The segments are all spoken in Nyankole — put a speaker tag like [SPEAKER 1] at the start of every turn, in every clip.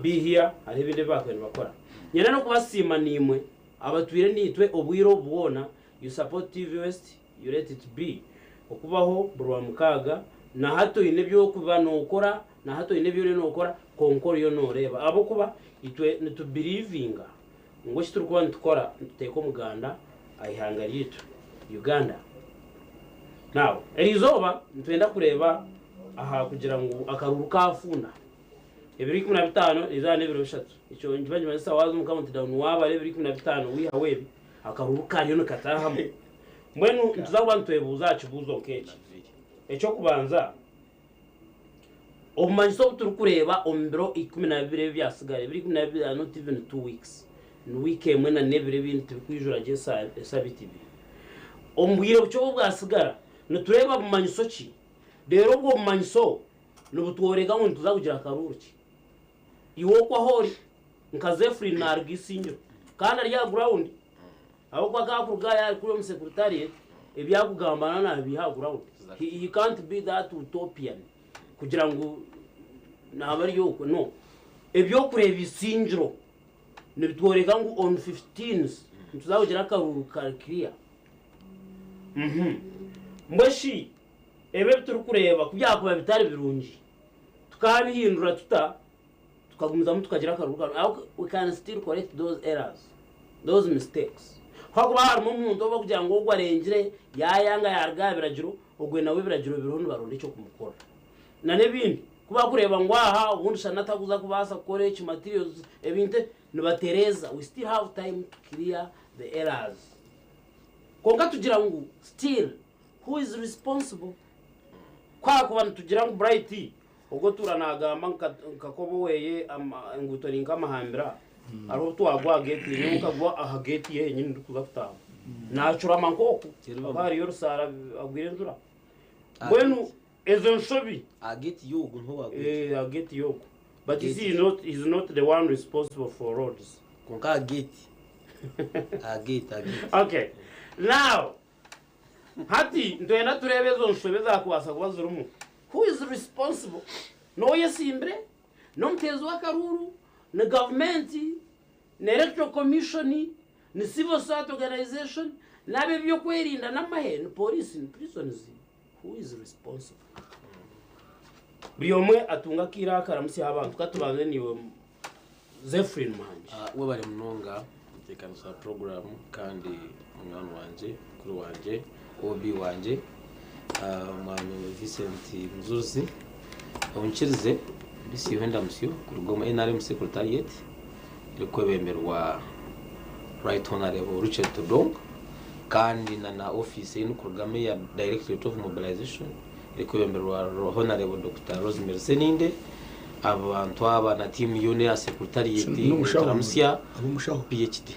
[SPEAKER 1] Be here, hariho ebindi ebi bakubaire nibakora. Nyenda n'okubasiima naimwe abatwire naitwe obwire obu bwona, you support TV West, you let it be okubaho buri Rwamukaaga, na hati oine eby'okuba nookora, na hati oine ebi oriyo nookora, kwonka oriyo nooreeba ahabw'okuba itwe nitu believinga ngu eki turikuba nitukora nituteeka omuganda aha ihanga ryaitu Uganda. Now, eriizooba nitwenda kureeba aha kugira ngu akaruuru kaafunda. Ebiro 15 eizooba n'ebiro bishatu. Ekyo nikiba nikimanyisa waaza omu count down waabara ebiro 15 waihaho ebi, akaruuru kariyo nikataahamu. Mbwenu nituza kuba nitwebuuza aha kibuuzo nk'eki. Eky'okubanza, obumanyiso obu turikureeba omu biro 12 ebi ebyatsigara, ebiro 12 are not even 2 weeks, ni wiiki emwe na n'ebiro ebindi tibikwijura gye esabiiti ibiri. Omu bwire bukye obu obwatsigara, nitureeba bumanyiso ki? Reero obwo bumanyiso nibutworeka ngu nituza kugira akaruuru ki? Iwe okwo ahu ori, nka Zephyrin naaruga Isingiro kandi ari aha ground ahabw'okuba ku arikuruga aha ari kuriya omu secretariat ebi arikugamba naaba naabiiha aha ground. He, he can't be that utopian kugira ngu naaba ari okwo, no. Eby'okureeba Isingiro nibitworeka ngu on 15th nituza kugira akaruuru kari clear. Mbwenu shi Ebi ebi turikureeba ku byakuba bitari birungi, tukaabihindura tuta tukagumizamu tukagira akaruuru karungi? How we can still correct those errors, those mistakes. Ku hakuba harimu omuntu ou barikugira ngu ogu arengire yaayanga yaaruga aha biragiro, ogwe nawe ebiragiro biriho nibaronda eky'okumukorera. Na n'ebindi, ku barikureeba ngu aha obundi shana takuza kubaasa kukora eki, materials, ebintu ebi, nibatereeza. We still have time to clear the errors. Kwonka tugira ngu still Who is responsible? Ku ahakuba nitugira ngu Bright ogwo otuura nagamba nka nka koba oweye enguuto ni nk'amahambira hariho obu twagwa aha geeti ye nyowe nkagwa aha geeti ye henyini ndikuza kutaaha naacurama nk'oku hakaba hariyo orusaara hagwire enjura mbwenu ezo nshobi
[SPEAKER 2] Aha geeti y'ogu niho waagwire?
[SPEAKER 1] Eh, aha geeti y'ogu but you see he is not the one responsible for roads.
[SPEAKER 2] Kwonka aha geeti, aha geeti, aha geeti.
[SPEAKER 1] Okay now Hati nitwenda tureebe ezo nshobe ezaakubaasa kuba zirimu. Who is responsible? N'oyesimbire? N'omuteezi w'akaruuru? Ni gavumenti? Ni Electoral Commission? Ni Civil Society Organization? N'ab'eby'okwerinda n'amahe? Ni pooriisi? Ni prisons? Who is responsible? Buri omwe atunge akaire aka aramutsyeho abantu. Ka tubanze naiwe Zephyrine Muhangi.
[SPEAKER 2] Webare munonga muteekanisa wa puroguraamu kandi munywani wangye, mukuru wangye, OB wangye, Omwami Vincent Mujuzi. Onyikirize mbitsyeho endamutsyo kuruga omu NRM Secretariat erikwebemberwa Right Honourable Richard Todwong kandi na na ofiisi ei ndikurugamu eya Directorate of Mobilisation erikwebemberwa Honarebo Dokita Rosemary Sseninde. Abantu aba na tiimu yoona eya secretariat neturamutsya PHD.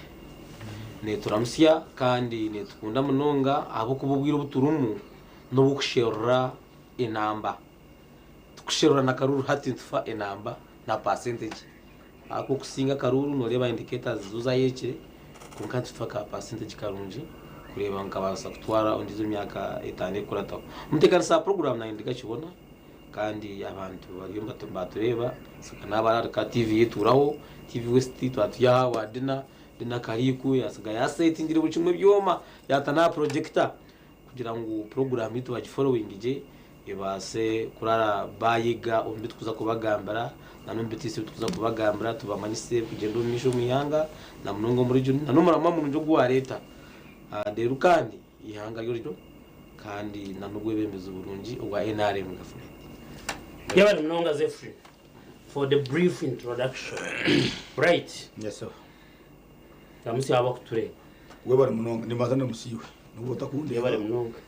[SPEAKER 2] Neturamutsya kandi netukunda munonga ahabw'okuba obwire obu turimu n'obw'okusherura enamba. Tikusherura na karuuru hati nitufa enamba na percentage. Ahakuba okusinga akaruuru nooreeba indicators zo zaayekire kwonka nitufa ka percentage karungi kureeba ngu nkabaasa kutwara ondiijo emyaka etaano erikukurataho. Omuteekanisa wa puroguraamu naanye ndikakibona kandi abantu bariyo nibatureeba n'abararika TV etuuraho, TV West twaba turi aha wa Dina, Dina Kariiku yaatsiga yaasetingire buri kimwe byoma yaata n'aha projector kugira ngu puroguraamu yaitu bagiforowinge gye ebaase kurara baayega omu bi turikuza kubagambira na n'omu bitiisa ebi turikuza kubagambira tubamanyise ebirikugyenda omu maisho omu ihanga na munonga omuri region na n'omurimo murungi ogu waareeta. Reero kandi eihanga ryo kandi na n'obwebembezi burungi obwa nrm gavumenti.
[SPEAKER 1] Yebare munonga Zephyrin for the brief introduction. Bright.
[SPEAKER 3] Yes sir.
[SPEAKER 1] Ramutsya abakutureeba.
[SPEAKER 3] Webare munonga nimbanza ndamutsya iwe nobu otakundeeba.
[SPEAKER 1] Yebare munonga.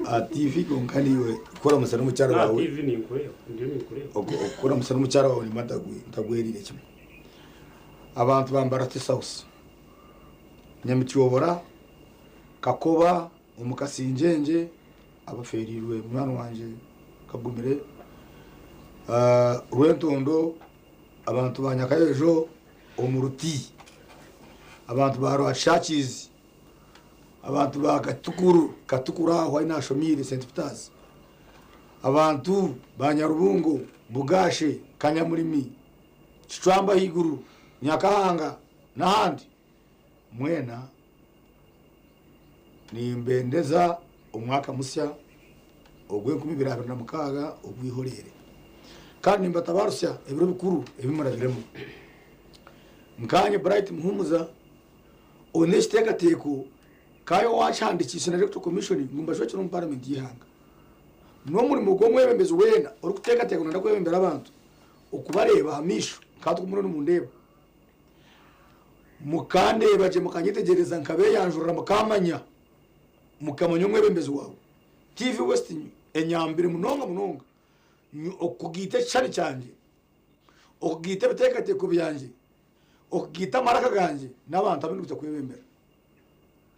[SPEAKER 3] Aha TV kwonka niiwe kuramutsya n'omukyara
[SPEAKER 1] Aha
[SPEAKER 3] waawe.
[SPEAKER 1] TV ninkureeba ndiyo ninkureeba.
[SPEAKER 3] Okuramutsya n'omukyara waawe nimba ntagweriire kimwe. Abantu ba Mbarati South, Nyamityobora, Kakoba, omu Kasingyengye abafeereirwe munywani wangye Kagumire, Rwentondo, abantu ba Nyakayojo, omu ruti, abantu ba Rwakishakiizi, abantu ba Katukuru, Katukuru aho ahu naashomiire St Peters, abantu ba Nyarubungo, Bugaashe, Kanyamurimi. Kicwamba ahaiguru, Nyakahanga n'ahandi, mwena nimbendeza omwaka musya ogw'e 2026 ogw'ihoreere. Kandi nimbatabarutsya ebiro bikuru ebi murabiremu. Nkaanye Bright Muhumuza oine ekiteekateeko kaayo owaakihandikiise na Electoral Commission ngu mbashwekire omu Paramenti y'eihanga. N'omurimo gw'omwebembezi weena orikuteekateeka ngu nayenda kwebembera abantu okubareeba aha maisho nkatwe oku muriyo nimundeeba. Mukandeeba gye mukanyetegyereza nkabeeyanjurira mukaamanya, mukamanya omwebembezi waawe. TV West enyambire munonga munonga okugaita ekishushani kyangye, okugaita ebiteekateeko byangye, okugaita amaraka gangye n'abantu abu ndikuza kwebembera.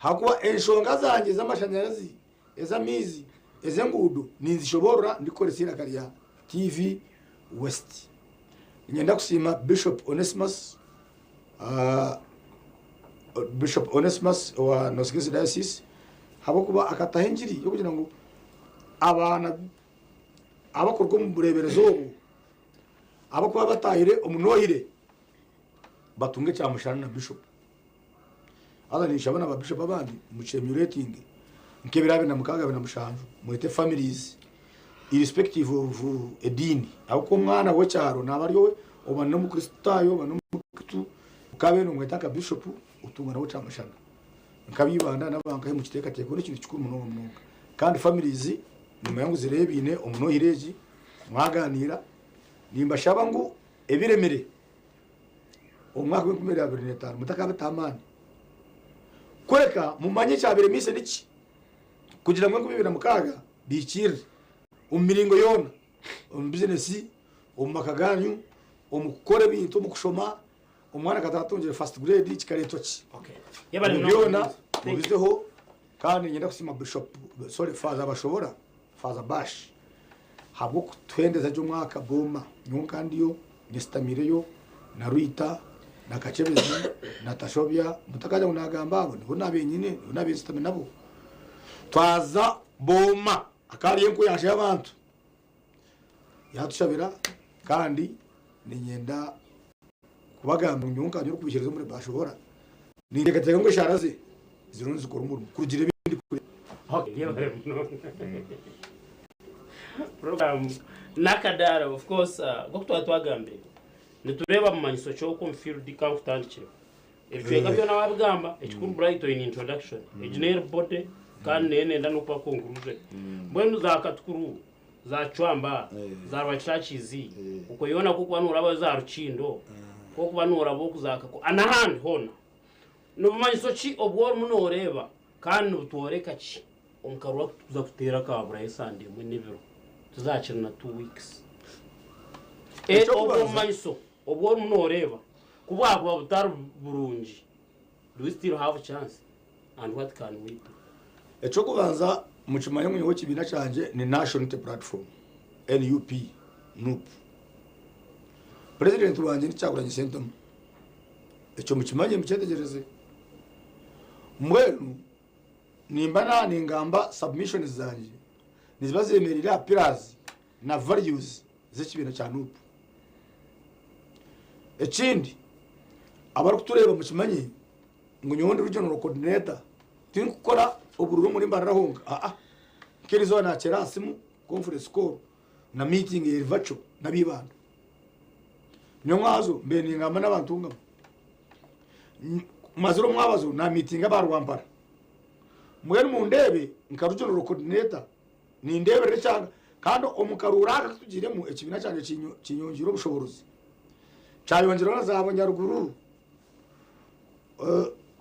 [SPEAKER 3] Ahakuba enshonga zangye ez'amashanyarazi, ez'amaizi, ez'enguudo ninzishoboorora ndikukoresa eiraka rya TV West. Niinyenda kusiima Bishop Onesmus, Bishop Onesmus owa North East Diocese ahabw'okuba akataho engiri y'okugira ngu abaana abakuruga omu bureeberezi obu abakuba bataahire omu Nohire batunge ekyamushana na Bishop. Haza ninshaba na ba Bishop abandi mukyemulatinge nk'ebiro 26, 27 mwete families irrespective of ediini ahabw'okuba omwana w'ekyaro naaba ari owe oba n'omukristaayo oba n'omukristu okaaba nomweta nka Bishop otunga nawe kyamushana. Nk'abaibanda n'abankahi mukiteekateekeho n'ekintu kikuru munonga munonga. Kandi families nimanya ngu zireebaine omu nohire egi mwaganiira nimbashaba ngu ebiremire omu mwaka gw'enkumi ibiri abiri n'etaano mutakabita amaani. Kureka mumanye ekyabiremeise niki kugira ngu 2006 bihikiirire omu miringo yoona, omu bizinesi, omu maka gaanyu, omu kukora ebintu, omu kushoma. Omwana akaba atatungire first grade kikareetwa ki? Ebyo byona mubizeho kandi niinyenda kusiima Bishop, sorry, Father Bashobora, Father Bash ahabw'okutuhendeza gye omwaka booma. Nyowe nka ndiyo nyesitamiireyo na Rwita na Kakyebezi na Tashobya, mutakagira ngu naagamba abo, nibo naabaire nyine, nibo naabaire nsitami nabo. Twaza booma, hakaba hariyo enkuyanja y'abantu. Yaatushabira kandi niinyenda kubagambira ngu nyowe nkanye orikubiikiriza omuri Bashobora, ninteekateeka ngu eshaara ze ziriyo nizikora omurimo kurugiirira ebi ndikureeba.
[SPEAKER 1] Yebare munonga. Program n'akadaara of course nk'oku twaba twagambire nitureeba bumanyiso ki oku omu field kankutandikireho. Ebicweka byona wabigamba ekikuru Bright oine introduction egi n'eri body kandi neyo nenda n'okuba conclusion. Mbwenu za Katukuru za Cwamba za Rwakishakizi okwo yoona ku okuba nooraba za Rukindo ku okuba nooraba oku za Kako n'ahandi hoona. Ni bumanyiso ki obu orimu nooreeba kandi nibutworeka ki omu karuru aku turikuza kuteera akaaburayo esande emwe n'ebiro tizaakiri na two weeks? Obwo bumanyiso obu orimu nooreeba ku bwakuba butari burungi, do we still have chance and what can we do?
[SPEAKER 3] Eky'okubanza mukimanye ngu nyowe ekibiina kyangye ni National Unity Platform, NUP, Nup. Purezidenti wangye ni Kyagulanyi Ssentamu. Ekyo mukimanye mukyetegyereze. Mbwenu nimba na ningamba submissions zangye niziba zemereire aha pillars na values z'ekibiina kya Nup. Ekindi abarikutureeba mukimanye ngu nyowe ndi regional coordinator tinkukora obururu omuri Mbarara honka aa nk'erizooba nakyera aha simu conference call na meeting eri virtual n'ab'ibanda. Nyowe mwazo mbaire ningamba n'abantu ngabo. Mazire omwabazo na meetinga aba Rwampara. Mbwenu mundeebe nka regional coordinator nindeeberera ekyanga kandi omu karuuru aka aku tugiiremu ekibiina kyangye kinyongyeire obushoborozi. Kyayongyeraho na za Bunyaruguru,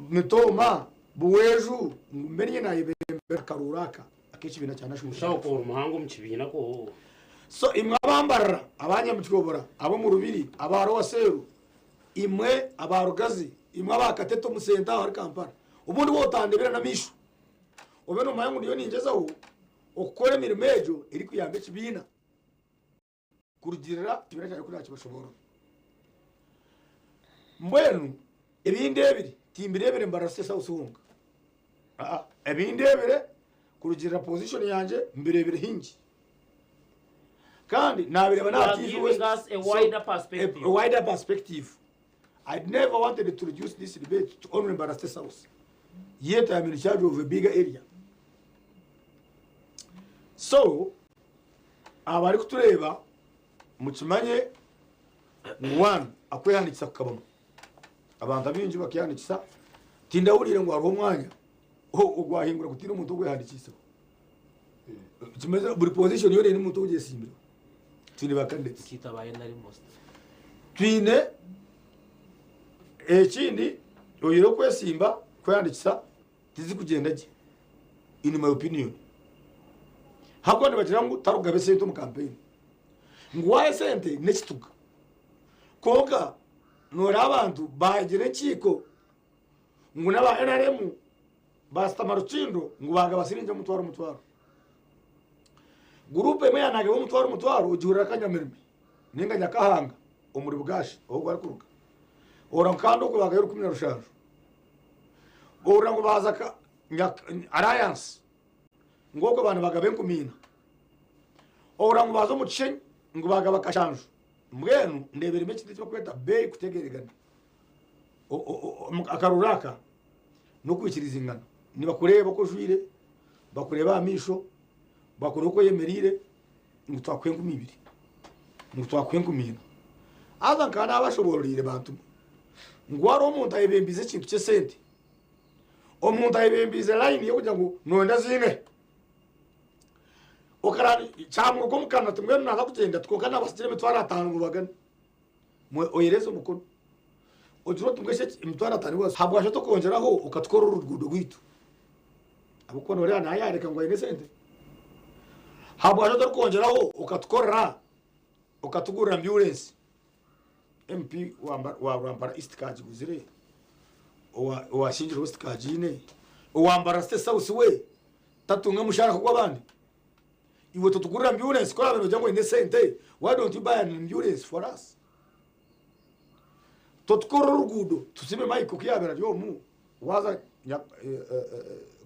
[SPEAKER 3] Mitooma, Buweeju ngu mbe niinye naayebembera akaruuru aka ak'ekibiina kya National
[SPEAKER 1] Busaho ku ori muhango omu kibiina ku.
[SPEAKER 3] So imwe abambarara, abanyamutyobora, ab'omu Rubiri, aba Lower Seru, imwe aba Rugazi, imwe aba Katete omu senta aho ahari Kampala, obundi waaba otandebire n'amaisho, obe noomanya ngu ndiyo ningyezaho okukora emirimo egyo erikuyamba ekibiina kurugiirira ekibiina kyangye oku naakibashoboorora. Mbwenu ebi ndeebire timbireebire Mbarara City South honka, aa ebi ndeebire kurugiirira position yangye mbireebire haingi. Kandi naabireeba
[SPEAKER 1] You are
[SPEAKER 3] n'aha TV
[SPEAKER 1] giving
[SPEAKER 3] West.
[SPEAKER 1] us a
[SPEAKER 3] So,
[SPEAKER 1] wider perspective.
[SPEAKER 3] a wider perspective. I never wanted to reduce this debate to only Mbarara City South. Yet I am in charge of a bigger area. So, abarikutureeba mukimanye ngu one, akwehandiikisa kukabamu. Abantu abaingi bakehandiikisa, tindahuriire ngu hariho omwanya ogwahingura gutaine omuntu ogwehandikiiseho. Kimeze buri position yoona eine omuntu ogyesimbirwe. Twine ba candidates.
[SPEAKER 2] Nkiita ba NRM most.
[SPEAKER 3] Twine ekindi oyihireho okwesimba kwehandiikisa tizikugyenda gye in my opinion. Ahabw'okuba nibagira ngu tarikugaba esente omu campaign. Ngu waaha esente n'ekituga. Kwonka nooreeba abantu baagira enkiiko ngu n'aba NRM baasitama Rukindo ngu baagaba siringi omutwaro omutwaro. Guruupu emwe yaanagaba omutwaro omutwaro ogihurira Kanyamirimi nainga Nyakahanga omuri Bugashi ahu barikuruga. Ohurira ngu kandi okwo baagayo 17. Ohurira ngu baaza Alliance ngu okwo baaba nibagaba 4000. Ohurira ngu baaza omu Kishenyi ngu baagaba kashanju. Mbwenu ndeeberemu ekintu eki barikweta beeyi kutegeeregana. Akaruru aka n'okwikirizingana. Nibakureeba oku ojwaire, bakureeba aha maisho, bakureeba oku oyemereire ngu twakuha 2000, ngu twakuha 4000. Haza nkaba naabashoboororeire bantu mwe ngu hariho omuntu ayebembiize ekintu ky'esente, omuntu ayebembiize layini y'okugira ngu noyenda zingahi? Okaraara kyamuruga omu kanwa ati mbwenu naaza kugyenda ati kwonka naabatsigira 50,000 ngu bagane. Mwe oyereze omukono ogire oti mbwenu shi 50,000 wazi habwaki otokwongyeraho okatukorera oruguudo rwaitu? Ahabw'okuba nooreeba nawe yaareka ngu aine esente. Habwaki otarikwongyeraho okatukorera okatugurira ambyurensi? MP wa Rwampara East kagiguzire, owa Shingiro West kagiine, owa Mbarara City South we tatunga mushaara nk'ogw'abandi? Iwe totugurira ambyurensi ku oraabe noogira ngu oine esente, why don't you buy an ambulance for us? Totukorera oruguudo tusiime Mike oku yaabaire ari omu, waaza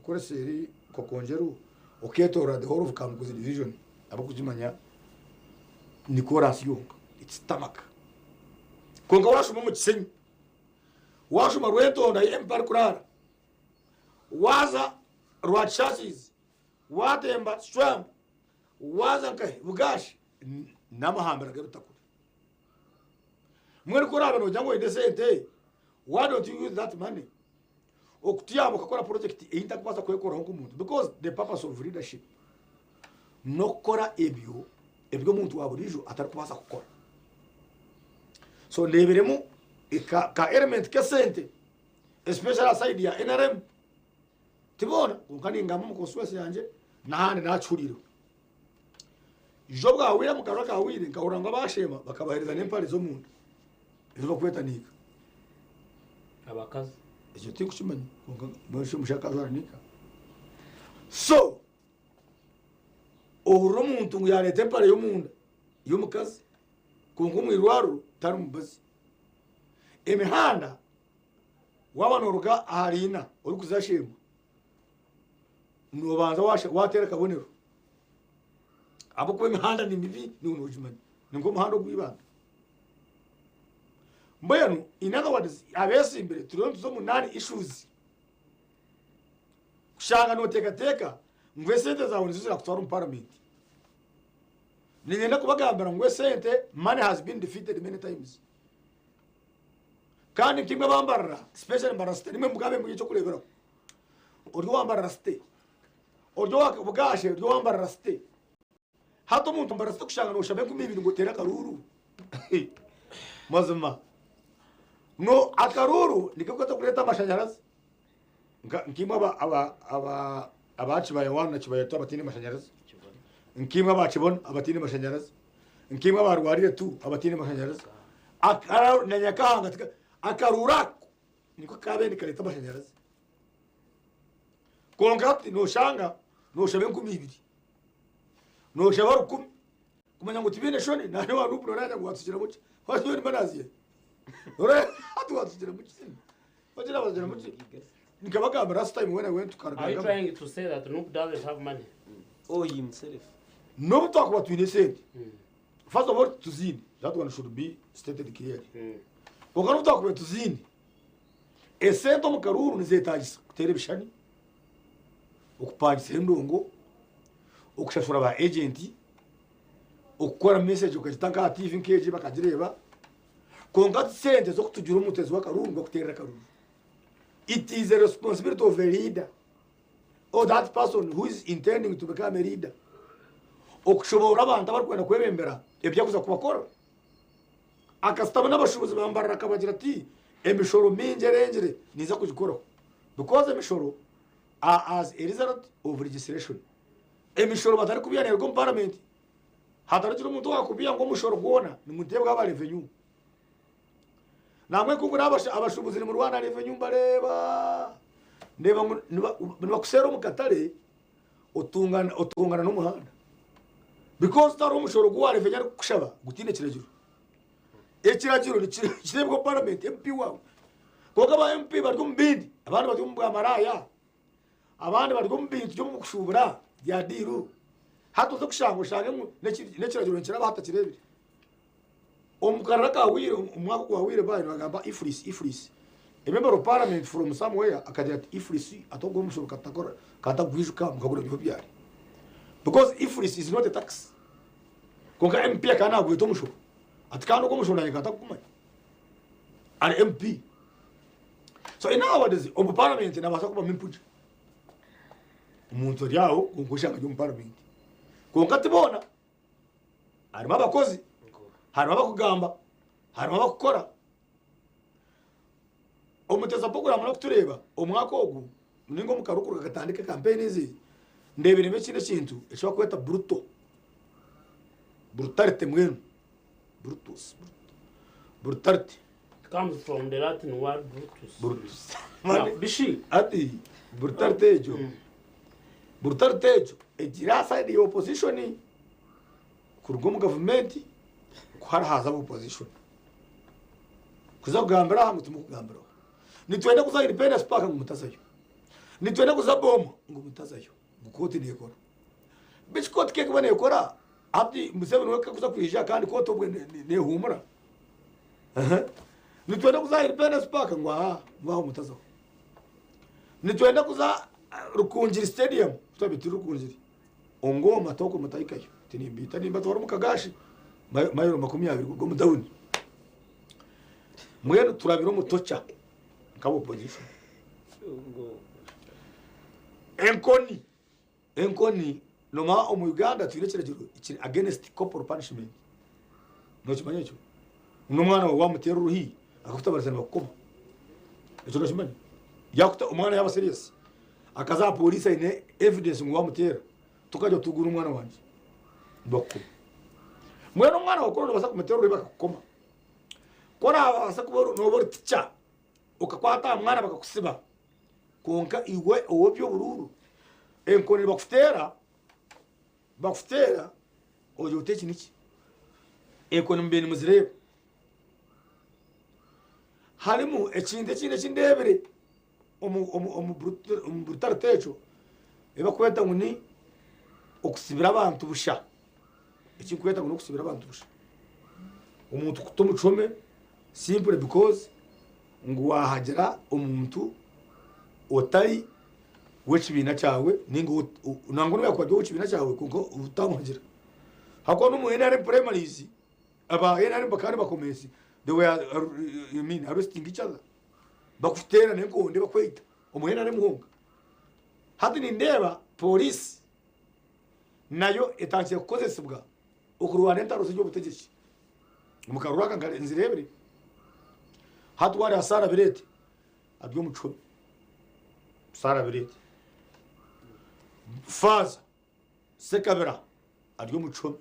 [SPEAKER 3] kuri seeri Nkokonjeru okeetoorora the whole of Kamukuzi division abarikugimanya ni koraasi yonka, it's tarmac. Kwonka waashuma omu Kisenyi, waashuma Rwentonda ahu MP arikuraara, waaza Rwakishaashiizi, Waatemba Swambu, waaza nkahi Bugaashi n'amahambira g'ebitakuri. Mbwenu ku oraabe noogira ngu oine esente, why don't you use that money okutuyamba okakora project ei ntarikubaasa kwekoraho nk'omuntu because the purpose of leadership n'okukora ebyo ebi omuntu wa buriijo atarikubaasa kukora. So ndeebiremu ka element k'esente especially aha side ya NRM. Ti boona, kwonka ningamba omu constituency yangye n'ahandi naakihuriireho. Ijo bwahweire omu karuru akahweire nkahurira ngu abaasheema bakabaheereza n'empare z'omunda ezi barikweta niika.
[SPEAKER 1] Abakazi.
[SPEAKER 3] Ekyo tinkukimanya kwonka mbwenu shi omushaija akajwara niika? So ohurira omuntu ngu yaareeta empare y'omunda y'omukazi kwonka omu irwariro tari mubazi. Emihanda Waaba nooruga aha riina orikuza Sheema, noobanza waateera akabonero ahabw'okuba emihanda ni mibi naiwe noogimanya, ni nk'omuhanda ogw'eibanda. Mbwenu in other words abeesimbire turiyo nituza omu non issues kushanga nooteekateeka ngu esente zaawe nizo zirakutwara omu paramenti. Niinyenda kubagambira ngu esente money has been defeated many times. Kandi nkaimwe abambarira especially mbarira city nimwe mugambe muri ekyokureberaho ori owa mbarira city ori owa bugashe ori owa mbarira city hati omuntu mbarira city kushanga noshaba 2000 ngu otere akaruuru mazima no akaruuru niko kakureta amashanyarazi nkaimwe aba aba aba aba kibaya wani na kibaya tu abataine mashanyarazi nkaimwe aba kibona abataine mashanyarazi Nkaimwe abarwarire tu abataine mashanyarazi na Nyakahanga akaruuru ako niko kaabaire nikareeta amashanyarazi. Kwonka hati nooshanga nooshaba 2000, nooshaba 1000 kumanya ngu tibiine shoni naanye owa Nup nooreeba ngu waatsigiramu ki? Hati waatsigiramu ki? Waatsigiramu ki? Nkabagambira last time when I went to
[SPEAKER 1] Are you
[SPEAKER 3] Karuganda.
[SPEAKER 1] trying to say that Nup doesn't have money?
[SPEAKER 2] Oh, himself.
[SPEAKER 3] N'obu twakuba twine esente. First of all tuziine, that one should be stated clearly. Kwonka n'obu twakubaire tuziine, esente omu karuuru nizeetaagisa kuteera ebishushani, okupangisa endongo, okushashura ba agenti, okukora message okagita nk'aha TV nk'egi bakagireeba. Kwonka sente z'okutugira omuteezi w'akaruuru ngu akuteerere akaruuru. It is a responsibility of a leader or that person who is intending to become a leader okushoboorora abantu abarikwenda kwebembera ebi arikuza kubakora. Akasitama n'abashuubuzi ba Mbarara akabagira ati, Emishoro mingi erengire ninza kugikoraho because emishoro are as a result of legislation. Emishoro batarikubiha neeruga omu parliament. Hatarigira omuntu owaakubiha ngu omushoro gwona niguteebwa aha ba revenue. Nangwa enkungu n'abashuubuzi nimurwana revenue mbareeba ndeeba ngu nibakuseera omu katare otungana n'omuhanda because tihariho omushoro ogu wa revenue arikukushaba gutaine kiragiro. Ekiragiro nikireebwa parliament MP waawe. Kwonka ba MP bari omu bindi, abandi bari omu bwamaraaya, abandi bari omu bintu by'omu kushuubura bya diiru. Hati oze kushanga oshange ngu n'ekiragiro nikiraba hatakireebire. Omu karara akahweire, omu mwaka ogwahweire baabaire nibagamba EFRIS, EFRIS. A member of parliament from somewhere akagira ati EFRIS ati ogwo omushoro katakora katagwijuka mukagura biriho byari. Because EFRIS is not a tax. Kwonka MP akaba nagweta omushoro. Ati kandi ogwo omushoro nanye katagumanya. Ari MP. So in other words, omu parliament nabaasa kubamu empugi. Omuntu ari aho kwonka oshanga ari omu parliament. Kwonka ti boona. Harimu abakozi, harimu abakugamba, harimu abakukora. Omuteza puroguramu n'okutureeba omwaka ogu ninga omu karukuru kakatandika kampeyini ezi, ndeebiremu ekindi ekintu eki barikweta brutal, brutality mbwenu, brutus, brutality.
[SPEAKER 1] It comes from the Latin word brutus.
[SPEAKER 3] Brutus.
[SPEAKER 1] Now, bishi.
[SPEAKER 3] Hati brutality egyo, brutality egyo egiire aha side ya opposition kuruga omu gavumenti ku hariho haza aba opposition kuza kugambira aha ngu timukugambiraho. Nitwenda kuza Independence Park ngu mutazayo. Nitwenda kuza Boma ngu mutazayo ngu kooti neekora. Beitu kooti ku erikuba neekora hati Museveni we ku arikuza kwija kandi kooti obwe neehuumura. Nitwenda kuza Independence Park ngu aa ngu aho mutazaho. Nitwenda kuza Rukungiri Stadium twabaire turi Rukungiri Ongoma toku mutahikayo tinimbiita nimbatwara omu kagashi mayiro 20 kuruga omu tawuni. Mbwenu turabire omu tocha nk'aba opposition. Enkoni Enkoni nomanya omu Uganda twine ekiragiro ekiri against corporal punishment. Nokimanya ekyo? N'omwana wawe wamuteera oruhi akakutabarisa nibakukoma. Ekyo nokimanya? Yakuta omwana yaba serious akaza aha police aine evidence ngu wamuteera tokajya oti ogu n'omwana wangye nibakukoma. Mbwenu omwana wawe ku orikubaasa kumuteera oruhi bakakukoma, ku orabaase kuba nooba ori teacher okakwata aha mwana bakakusiba, Kwonka iwe ow'eby'oburuuru, enkoni nibakuteera, bakuteera ogira oti eki niki? Enkoni mubaire nimuzireeba. Harimu ekintu ekindi eki ndeebire omu omu omu omu brutality ekyo, ebi barikweta ngu ni okusibira abantu busha. Eki ndikweta ngu n'okusibira abantu busha. Omuntu kuta omu kihome simply because ngu waahagira omuntu otari w'ekibiina kyawe ninga nangwa n'obu yaakuba ari ow'ekibiina kyawe kwonka otamuhagira. Ahabw'okuba n'omu NRM primaries, aba NRM bakaba nibakomensi they were I mean arresting each other bakuteerana enkonde bakweita omu NRM honka. Hati nindeeba pooriisi nayo etandikire kukozesibwa okurwana entaro z'eby'obutegyeki. Omu karuru aka nzireebire hati wareeba Sarah Bireete ari omu kihome. Sarah Bireete. Faaza Ssekabira ari omu kihome.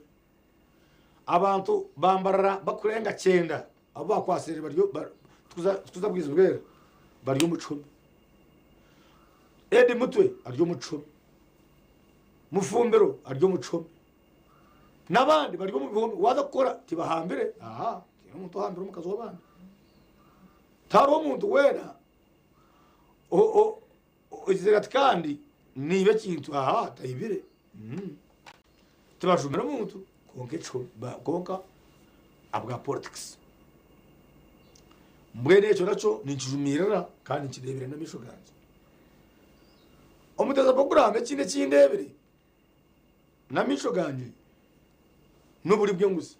[SPEAKER 3] Abantu ba Mbarara bakurenga kyenda abu bakwatsire bari tikuza bwizi bwera bari omu kihome. Eddie Mutwe ari omu kihome. Mufumbiro ari omu kihome. N'abandi bari omu bihome waaza kukora tibahambire aha tihaine omuntu ohambire omukazi w'abandi. Tihariho omuntu weena ogizire ati kandi niiba ekintu aha taibire. Tibajumire omuntu. Kwonka ekyo kwonka ahabwa politics. Mbwenu ekyo nakyo ninkijumirira kandi nkireebire n'amaisho gangye. Omuteza puroguraamu ekindi eki ndeebire n'amaisho gangye n'oburi bw'enguzi.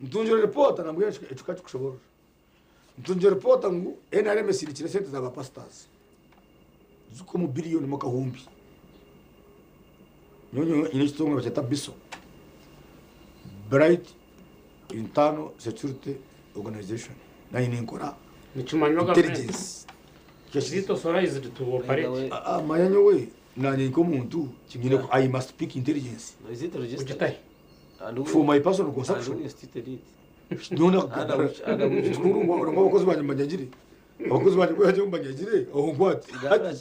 [SPEAKER 3] Ntungire ripoota nambwenu ekyo ka kikushoboorora. Ntungire ripoota ngu NRM esindikire esente za ba pastors zihika omu billion mu akahumbi. Nyowe nyine ekitongore nibakyeta BISO, Bright Internal Security Organization. Nanye ninkora
[SPEAKER 1] Nikimanywa gavumenti.
[SPEAKER 3] intelligence.
[SPEAKER 1] Is it authorized to operate?
[SPEAKER 3] Ah, ah, manya nyowe nanye nk'omuntu kinyine I must pick intelligence
[SPEAKER 2] No, is it registered?
[SPEAKER 1] Ogitahe.
[SPEAKER 2] And who,
[SPEAKER 3] for my personal
[SPEAKER 2] and
[SPEAKER 3] consumption.
[SPEAKER 2] who instituted it?
[SPEAKER 3] Nyowe abakozi banje mbanyagire abakozi banje banje mbanyagire aho nkwate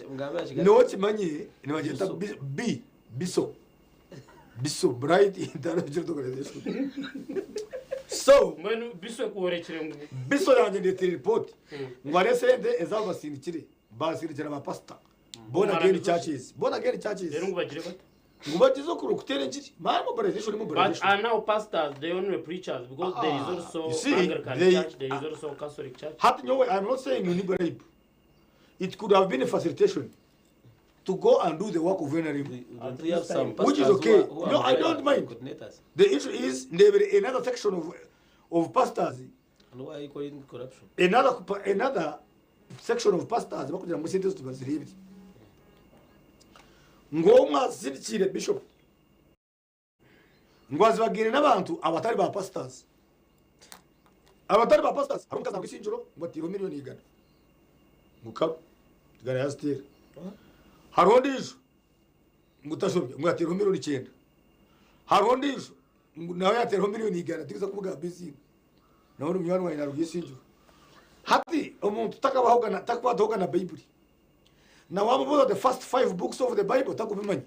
[SPEAKER 2] Mugambe
[SPEAKER 3] niwo kimanye nibagyeta
[SPEAKER 2] Biso.
[SPEAKER 3] B biso biso bright international organization so
[SPEAKER 1] Mbwenu biso ekworekire ngu
[SPEAKER 3] biso yanjye ndetera report ngo hariho esente ezabo basindikire basindikira ba pastor born again churches born again churches
[SPEAKER 1] rero ngu bagire bata.
[SPEAKER 3] ngo bagize okuri kutera engiri man mobilization
[SPEAKER 1] But
[SPEAKER 3] mobilization
[SPEAKER 1] are now pastors, they only preachers because there is
[SPEAKER 3] Ah,
[SPEAKER 1] also
[SPEAKER 3] you see,
[SPEAKER 1] Anglican church, there is also Catholic church.
[SPEAKER 3] Hati nyowe, I'm not saying you need bribe. It could have been a facilitation to go and do the work of NRM.
[SPEAKER 2] Don't we have some
[SPEAKER 3] Which is
[SPEAKER 2] pastors
[SPEAKER 3] okay.
[SPEAKER 2] who are
[SPEAKER 3] No, I don't mind.
[SPEAKER 2] coordinators?
[SPEAKER 3] The issue is there were another section of pastors,
[SPEAKER 2] And why are you calling it corruption?
[SPEAKER 3] another section of pastors bakugira ngo sente zibazirebe. Ngo mwazirikire bishop. Ngo azibagire n'abantu abatari ba pastors. Abatari ba pastors hari umukazi ngwisinjiro ngo atiro miliyoni igana. Ngo igana ya stera. Hari undi ejo ngo utashobye ngo yateraho miliyoni 9. Hari undi ejo ngo nawe yateraho miliyoni igana tuza kuvuga busy. Nawe uri munywani wawe narwisinjiro. Hati omuntu takabahogana takwatogana Bible. Na wamubuza the first 5 books of the Bible takubimanya.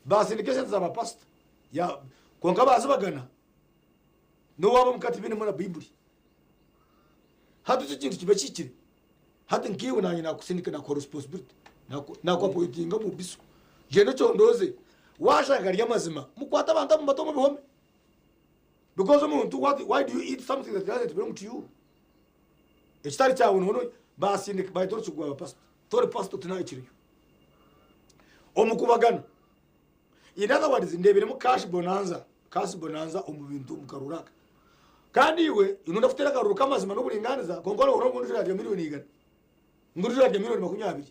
[SPEAKER 3] Basindikation za pastor. Ya konka bazibagana. No waba mukati bine muna Bible. Hati icyo kintu kiba kikiri. Hati nkiwe nanye nakusindika na responsibility. Nakwapointinga mu biso. Jeno kyondoze washaka rya mazima mukwata abantu mu bato mu bihome. Because omuntu why do you eat something that doesn't belong to you? Ekitari kyawe nono basindika bayitora kigwa pastor. Tore pastor tunayikiriyo. Omukubagana. In other words ndebiremo cash bonanza, cash bonanza omu bintu mukaruraka. Kandi iwe inunda kutera karuru kamazima n'oburinganiza konkora oro ngundu rya miliyoni igana. Ngundu rya miliyoni 20.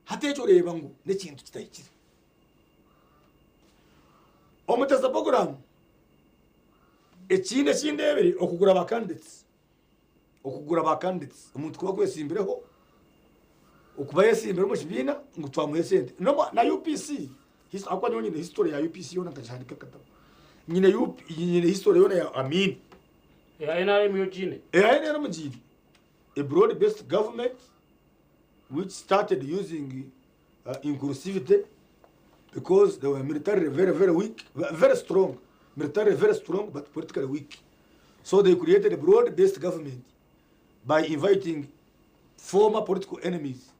[SPEAKER 3] Hati ekyo oreba ngu n'ekintu kitahikire. Omuteza program ekindi ekindebere okugura ba candidates. Okugura ba candidates omuntu kuba kwesimbireho okuba yesimbire omu kibiina ngu twamuhe sente. No na UPC akwa nyowe nyine history ya UPC yona nkagihandika akatabo. Nyine UP nyine history yona ya Amin.
[SPEAKER 1] Ya NRM yo gine.
[SPEAKER 3] NRM gine. A broad based government which started using inclusivity because they were militarily very, very weak, very strong, militarily very strong, but politically weak. So they created a broad-based government by inviting former political enemies.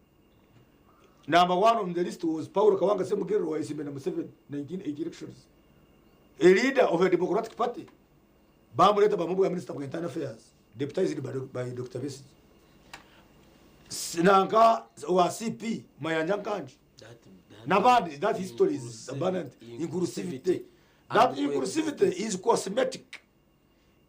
[SPEAKER 3] Number one on the list was Paulo Kawanga Ssemogerere wa Isimbe number 7, 1980 elections. A leader of a Democratic Party. Bamuleta bamubuga Minister of Internal Affairs, deputized by Dr. Besigye. Sinanka wa CP Mayanja Nkangi. Nabandi, that history is abundant. Inclusivity. That inclusivity is cosmetic.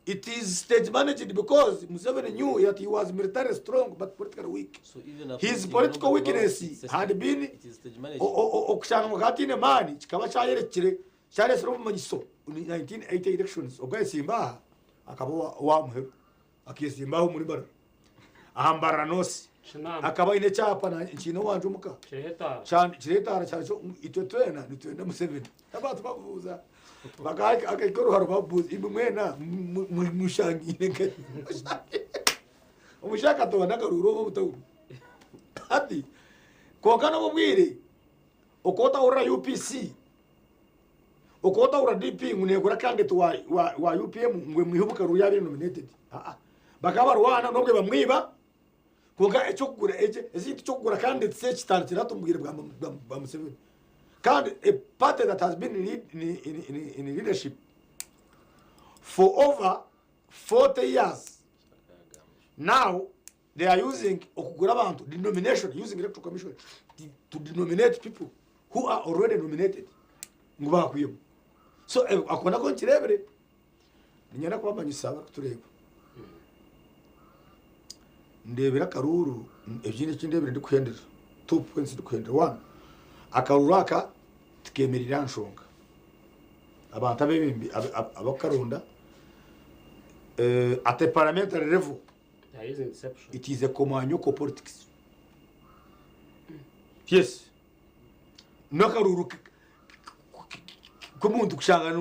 [SPEAKER 3] It is stage managed because Museveni knew that he was militarily strong but politically weak.
[SPEAKER 2] So even
[SPEAKER 3] His political weakness had been
[SPEAKER 2] it is stage managed.
[SPEAKER 3] okushanga ngu maani kikaba kyayerekire kyaresire obumanyiso 1980 elections ogwesimba akaba wa muheru akesimbaho muri Mbarara aha Mbarara North akaba aine ekyapa nkiine owanje omuka kiretara kyakyo itwe twena nitwenda Museveni abantu babuuza bakahika oruharo babuuza imwe mwena mushangire nka omushaka tobona akaruru oba obutahurira hati konka n'obubwire okotahurira UPC okotahurira DP ngu negura candidate wa UPM ngwe mwihubuka ruri yabiri nominated bakaba barwana nobwe bamwiba konka ekyokugura ekintu kyokugura candidate ekitandikira tumubwire bwa Museveni. Kandi a party that has been in, in, in, in, in leadership for over 40 years now they are using okugura abantu denomination using electoral commission to denominate people who are already nominated ngu bakwiyemu. So eh, ako nako nkirebere niinyenda kubamanyisa abarikutureeba. Ndebire akaruuru ekindi eki ndebire ndikuhendera two points ndikuhendera one akaruuru aka tikemereire aha nshonga abantu abebembi abakukaronda at a parliamentary level
[SPEAKER 1] There is inception.
[SPEAKER 3] it is a komanyoko politics yes n'akaruuru k'omuntu kushanga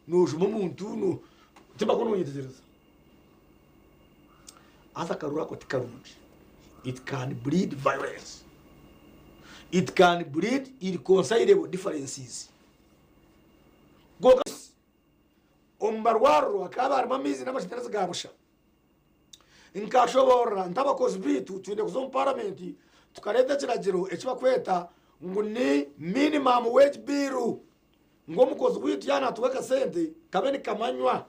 [SPEAKER 3] nojuma omuntu timbakwo nonyetegyereza. Haza akaruru ako tikarungi. It can breed violence. It can breed irreconcilable differences. Kwonka omu marwariro hakaba harimu amaizi n'amashanyarazi ga busha. Nkashoboorora nti abakozi baitu twine kuza omu paramenti tukareeta ekiragiro eki barikweta ngu ni minimum wage bill ngu omukozi waitu yaaba natunga akasente kabe nikamanywa.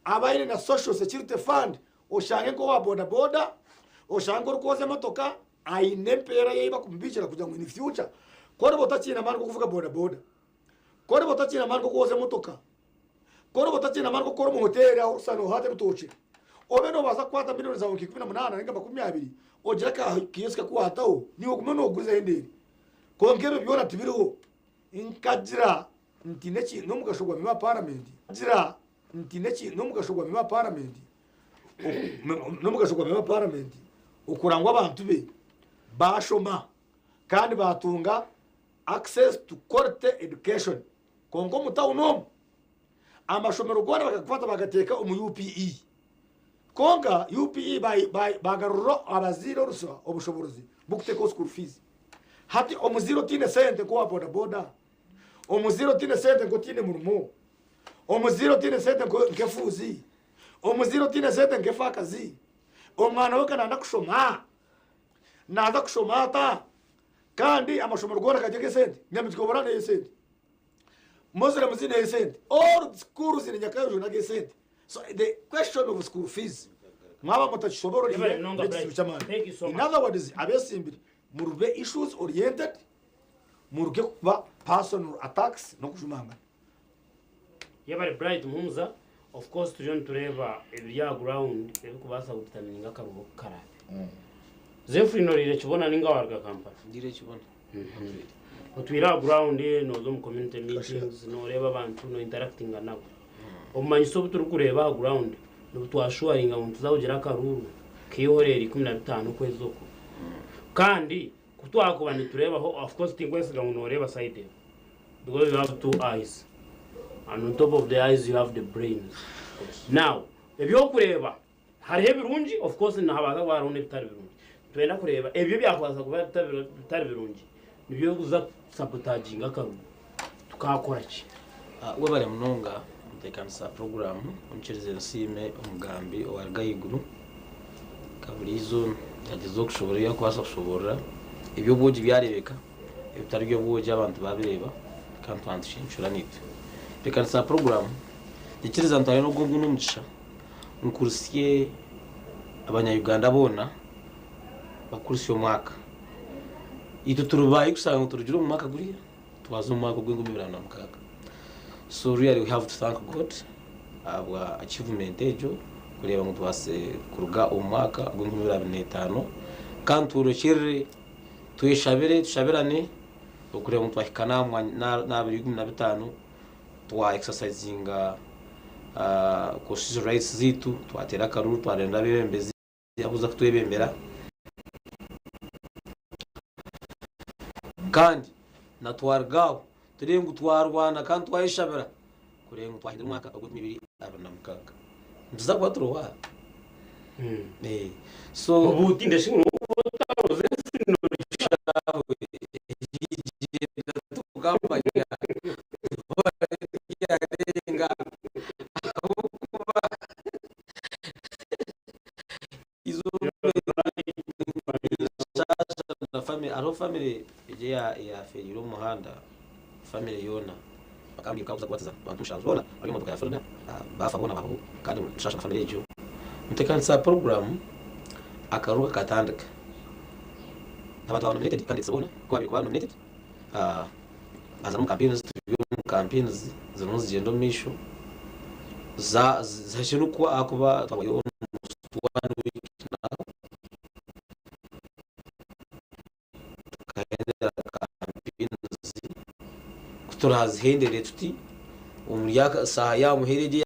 [SPEAKER 3] Abe aine na social security fund oshange nk'owa boda boda, oshange nk'orikwoza emotoka aine empeera ye ei barikumubiikira kugira ngu in future ku oriba otakiine amaani g'okuvuga boda boda, ku oriba otakiine amaani g'okwoza emotoka, ku oriba otakiine amaani g'okukora omu hoteeri ahu orikushusha noohaata ebitookye, obe noobaasa kukwata milioni zaawe nka 18 nainga 20 ogire aka kiosk aku waataho naiwe ogume noogurizaho endeere. Kwonka ebyo byona tibiriho. Nkagira nti n'omugasho gwa member wa paramenti gira nti n'omugasho gwa member wa paramenti n'omugasho gwa member wa paramenti okurora ngu abantu be baashoma kandi baatunga access to quality education kwonka omu tawuni omu amashomero goona bakagakwata baagateeka omu UPE kwonka UPE baagarurira abazaire orusa obushoboorozi bw'okuteekaho school fees hati omuzaire otaine sente nk'owa boda boda Omuzaire otaine sente nk'otaine murimo, omuzaire otaine sente nk'efuuzi, omuzaire otaine sente nk'efaakazi, omwana we ka naayenda kushoma, naaza kushoma ata? Kandi amashomero goona gari ag'esente, Nyamitwe n'ey'esente, Muslim n'ey'esente, all schools in Nyakayonjo n'ag'esente. So the question of school fees mwaba mutakishobororire n'ekizibu ky'amaani. In other words, abesimbire murube issues oriented. Muruge kuba personal attacks n'okujumangana.
[SPEAKER 1] Yebare Bright Muhumuza, of course turiyo nitureeba ebiri aha ground ebirikubaasa ku determininga akaruru oku karaabe. Zephyrin oriire kibona ninga waruga Kampala?
[SPEAKER 2] Ndiire kibona.
[SPEAKER 1] Otwire aha ground nooza omu community meetings nooreeba abantu no interactinga nabo. Obumanyiso obu turikureeba aha ground nibutwashuwaringa ngu nituza kugira akaruru k'eihorero 15 okwezi oku. Kandi Ku twakuba nitureebaho, of course tinkwesiga ngu nooreeba side emwe because you have two eyes and on top of the eyes you have the brains. Now, eby'okureeba hariho ebirungi of course nihabaasa kuba hariho n'ebitari birungi. Nitwenda kureeba ebyo ebyakubaasa kuba bitari birungi nibyo birikuza kusabotaginga akaruru. Tukaakora ki?
[SPEAKER 2] Webare munonga mutekanisa puroguramu onyikirize nsiime omugambi owaruga ahaiguru nka buriijo yagyezaho kushoborora ebi arikubaasa kushoborora eby'obwogi byareebeka ebitari by'obwogi abantu baabireeba kandi twaba nitushincura naitwe. Ntekanisa puroguramu nyikiriza ntware n'ogu ogu n'omugisha nkurisye abanya Uganda boona bakurisye omwaka. Itwe turi baahi kushanga ngu turugire omu mwaka guriya? Twaza omu mwaka ogw'enkumi ibiri na mukaaga. So really we have to thank God ahabwa achievement egyo kureeba ngu tubaasize kuruga omu mwaka ogw'enkumi ibiri abiri n'etaano kandi tworokyerere tweshabire tushabirane okureeba ngu twahika n'aha biro ikumi na bitaano twa exercisinga constitutional rights zaitu twateera akaruuru twaronda abeebembezi abakuza kutwebembera kandi na twaruga aho turebe ngu twarwana kandi twayeshabira kureba ngu twahindura omwaka ogw'enkumi ibiri abiri na mukaaga nituza kuba turiho aha. So
[SPEAKER 1] Obu tinde shi ngu otaroze
[SPEAKER 2] tukamanya yarenga ahabw'okuba Hariho famire egi eyafeereire omu muhanda. Family yoona bakambwira nkakuza kubatiza abantu mushanju boona bari omu motoka ya Florida baafa boona babaho kandi nshasha na family egyo. Ntekanisa program akaruru kakatandika abantu baba nominated candidates boona ku babaire kuba nominated baza n'omu campaigns turi omu campaigns zirimu nizigyenda omu maisho zahikire n'okuba ahakuba twabayo almost one week now. Tukahendera campaigns ku turazihendere tuti omuri aka saaha ya muheru egi.